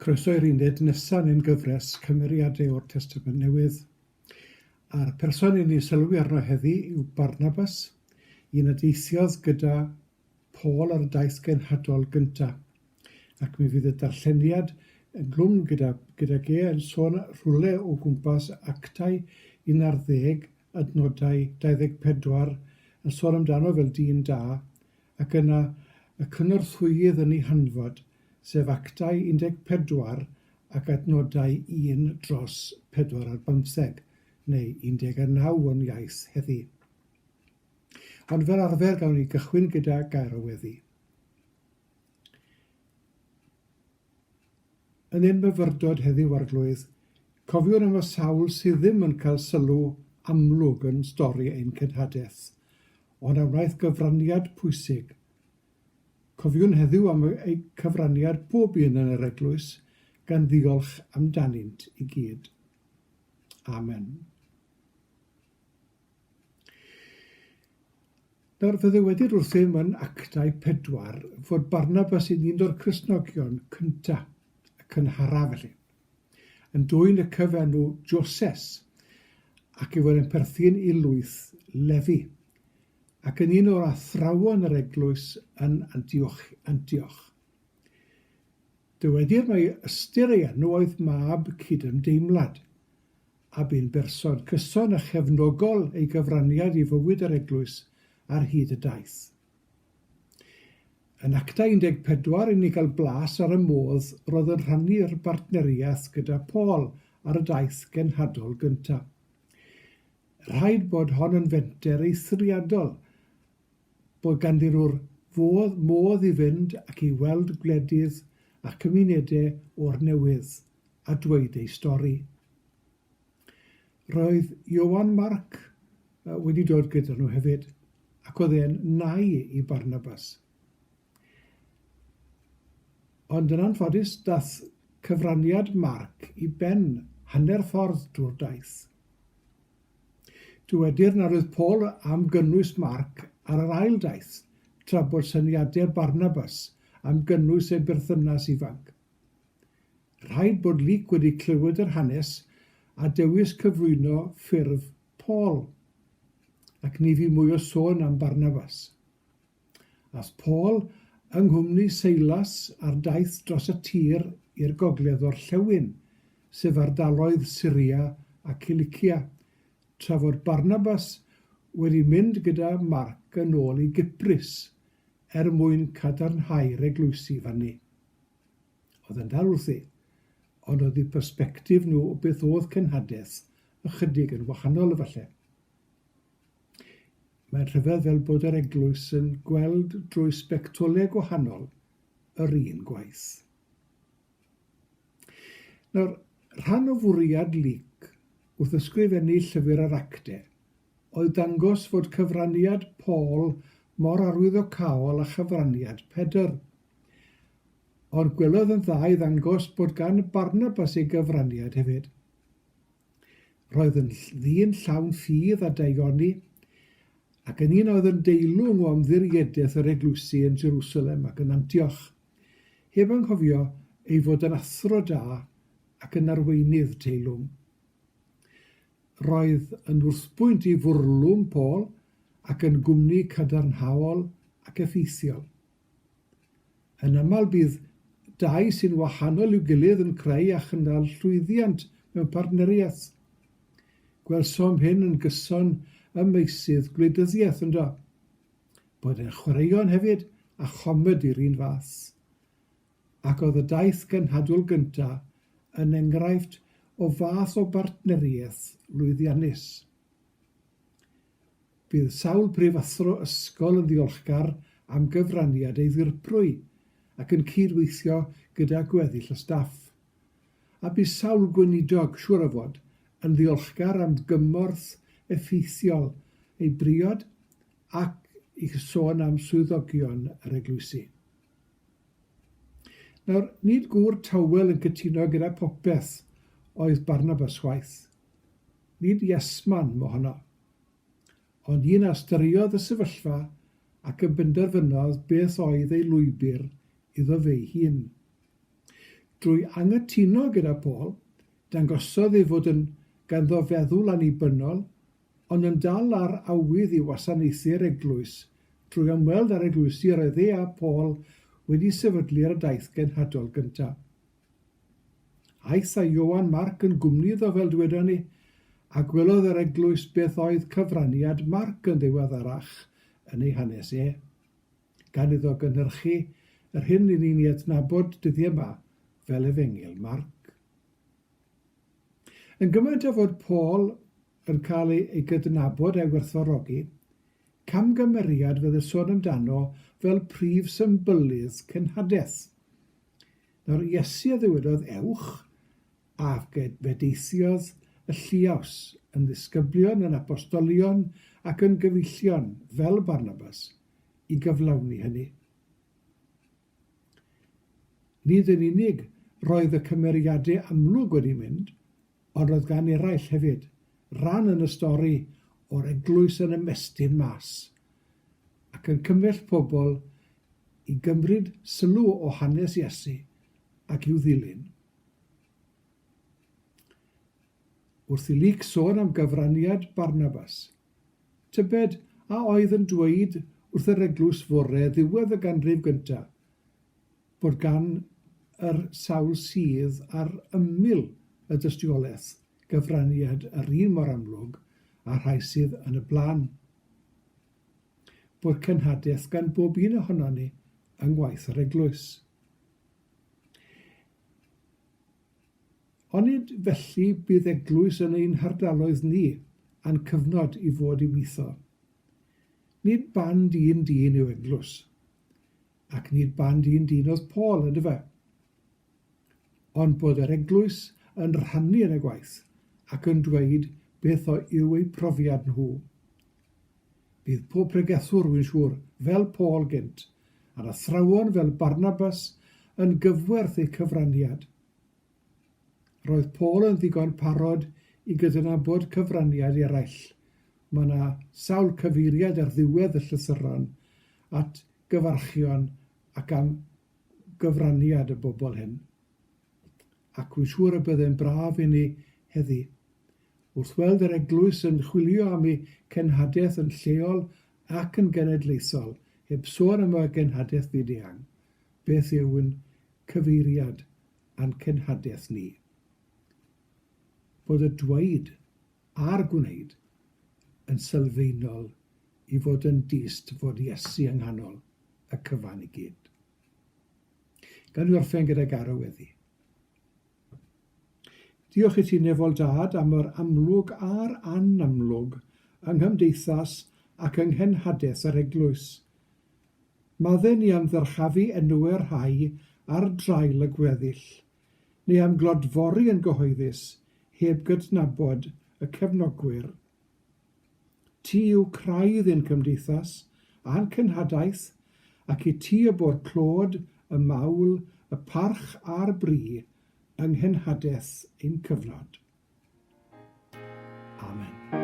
Croeso i'r uned nesaf yn ein gyfres Cymeriadau o'r Testament Newydd. A'r person i ni sylwi arno heddi yw Barnabas, un a deithiodd gyda Paul ar y daith genhadol gyntaf. Ac mi fydd y darlleniad ynghlwm gyda, gydag e yn sôn rhywle o gwmpas Actau 11, adnodau 24, yn sôn amdano fel dyn da, ac yna y cynorthwyydd yn ei hanfod, sef Actau 14 ac adnodau 1 dros 4 ar bymtheg, neu 19 o'n iaith heddi. Ond fel arfer gawn ni gychwyn gyda gair o weddi. Yn ein myfyrdod heddiw, Arglwydd, cofiwn am y sawl sydd ddim yn cael sylw amlwg yn stori ein cenhadaeth, ond a wnaeth gyfraniad pwysig. Cofiwn heddiw am eu cyfraniad pob un yn yr eglwys, gan ddiolch amdanynt i gyd. Amen. Nawr, fe ddywedir wrthym yn Actau 4 fod Barnabas yn un o'r Cristnogion cynta, y cynharaf felly, yn dwyn y cyfenw Joses, ac ei fod yn perthyn i lwyth Lefi, ac yn un o'r athrawon yr eglwys yn Antioch. Antioch. Dywedir mai ystyr ei enw oedd mab cydymdeimlad, a bu'n berson cyson a chefnogol ei gyfraniad i fywyd yr eglwys ar hyd y daith. Yn Actau 14 i ni gael blas ar y modd roedd yn rhannu'r bartneriaeth gyda Paul ar y daith genhadol gyntaf. Rhaid bod hon yn fenter eithriadol bod ganddyn nhw'r fodd, modd i fynd ac i weld gwledydd a chymunedau o'r newydd a dweud eu stori. Roedd Ioan Marc wedi dod gyda nhw hefyd, ac oedd e'n nai i Barnabas. Ond yn anffodus, dath cyfraniad Marc i ben hanner ffordd drwy'r daith. Dywedir nad oedd Paul am gynnwys Marc ar yr ail daith, tra bod syniadau Barnabas am gynnwys ei berthynas ifanc. Rhaid bod Luc wedi clywed yr hanes a dewis cyflwyno ffurf Paul, ac ni fu mwy o sôn am Barnabas. Aeth Paul yng nghwmni Seilas ar daith dros y tir i'r gogledd-orllewin, sef ardaloedd Syria a Cilicia, tra fod Barnabas wedi mynd gyda Marc yn ôl i Gyprus er mwyn cadarnhau'r eglwysi fan'ny. Oedd e'n dal wrthi, ond oedd eu persbectif nhw o beth oedd cenhadaeth ychydig yn wahanol efallai. Mae'n rhyfedd fel bod yr eglwys yn gweld drwy sbectolau gwahanol yr un gwaith. Nawr, rhan o fwriad Luc wrth ysgrifennu llyfr yr Acte oedd dangos fod cyfraniad Paul mor arwyddocaol â chyfraniad Pedr. Ond gwelodd yn dda i ddangos bod gan Barnabas ei gyfraniad hefyd. Roedd yn ddyn llawn ffydd a daioni, ac yn un a oedd yn deilwng o ymddiriedaeth yr eglwysi yn Jerusalem ac yn Antioch, heb anghofio ei fod yn athro da ac yn arweinydd teilwng. Roedd yn wrthbwynt i fwrlwm Paul ac yn gwmni cadarnhaol ac effeithiol. Yn aml bydd dau sy'n wahanol i'w gilydd yn creu a chynnal llwyddiant mewn partneriaeth. Gwelsom hyn yn gyson ym meysydd gwleidyddiaeth, yndo? Bod e'n chwaraeon hefyd, a chomedi'r un fath. Ac oedd y daith genhadol gynta yn enghraifft o fath o bartneriaeth lwyddiannus. Bydd sawl prifathro ysgol yn ddiolchgar am gyfraniad ei ddirprwy ac yn cyd-weithio gyda gweddill y staff. A bu sawl gweinidog, siŵr o fod, yn ddiolchgar am gymorth effeithiol ei briod ac i sôn am swyddogion yr eglwysi. Nawr, nid gŵr tawel yn cytuno gyda phopeth oedd Barnabas chwaith. Nid yes-man mohono. Ond un a ystyriodd y sefyllfa ac a benderfynodd beth oedd ei lwybr iddo fe'i hun. Drwy anghytuno gyda Paul, dangosodd ei fod yn ganddo feddwl annibynnol, ond yn dal â'r awydd i wasanaethu'r eglwys drwy ymweld â'r eglwysi yr oedd e a Paul wedi sefydlu ar y daith genhadol gyntaf. Aeth â Ioan Marc yn gwmni iddo, fel dywedon ni, a gwelodd yr eglwys beth oedd cyfraniad Marc yn ddiweddarach yn ei hanes e, gan iddo gynhyrchu yr hyn i ni'n ei adnabod dyddiau yma fel Efengyl Marc. Yn gymaint â fod Paul yn cael ei, ei gydnabod a'i werthfawrogi, camgymeriad fydde sôn amdano fel prif symbylydd cenhadaeth. Nawr, Iesu a ddywedodd, Ewch, a fe deithiodd y lliaws yn ddisgyblion, yn apostolion ac yn gyfeillion, fel Barnabas, i gyflawni hynny. Nid yn unig roedd y cymeriadau amlwg wedi mynd, ond roedd gan eraill hefyd ran yn y stori o'r eglwys yn ymestyn mas, ac yn cymell pobl i gymryd sylw o hanes Iesu ac i'w ddilyn. Wrth i Luc sôn am gyfraniad Barnabas, tybed a oedd yn dweud wrth yr eglwys fore ddiwedd y ganrif gyntaf bod gan yr sawl sydd ar ymyl y dystiolaeth gyfraniad yr un mor amlwg â'r rhai sydd yn y blaen. Bod cenhadaeth gan bob un ohonon ni yng ngwaith yr eglwys. Onid felly bydd eglwys yn ein hardaloedd ni a'n cyfnod i fod i witho? Nid band un dyn yw eglwys. Ac nid band un dyn oedd Paul, yndyfe? Ond bod yr eglwys yn rhannu yn y gwaith ac yn dweud beth o yw eu profiad nhw. Bydd pob pregethwr, rwy'n siŵr, fel Paul gynt, a'r athrawon fel Barnabas yn gyfwerth eu cyfraniad. Roedd Paul yn ddigon parod i gydnabod cyfraniad eraill. Mae yna sawl cyfeiriad ar ddiwedd y llythyron at gyfarchion ac am gyfraniad y bobl hyn. Ac wy'n siŵr y bydde'n braf i ni heddi, wrth weld yr eglwys yn chwilio am ei cenhadaeth yn lleol ac yn genedlaethol, heb sôn am y genhadaeth fyd-eang, beth yw'n cyfeiriad a'n cenhadaeth ni. Bod y dweud a'r gwneud yn sylfaenol i fod yn dyst fod Iesu yng nghanol y cyfan i gyd. Gawn ni orffen gyda gair o weddi. Diolch i ti, Nefol Dad, am yr amlwg a'r anamlwg yng nghymdeithas ac yng nghenhadaeth yr Eglwys. Madde ni am ddyrchafu enwau'r rhai ar draul y gweddill, neu am glodfori yn gyhoeddus heb gydnabod y cefnogwyr. Ti yw craidd ein cymdeithas a'n cenhadaeth, ac i ti y bo'r clod, y mawl, y parch a'r bri yng nghenhadaeth ein cyfnod. Amen.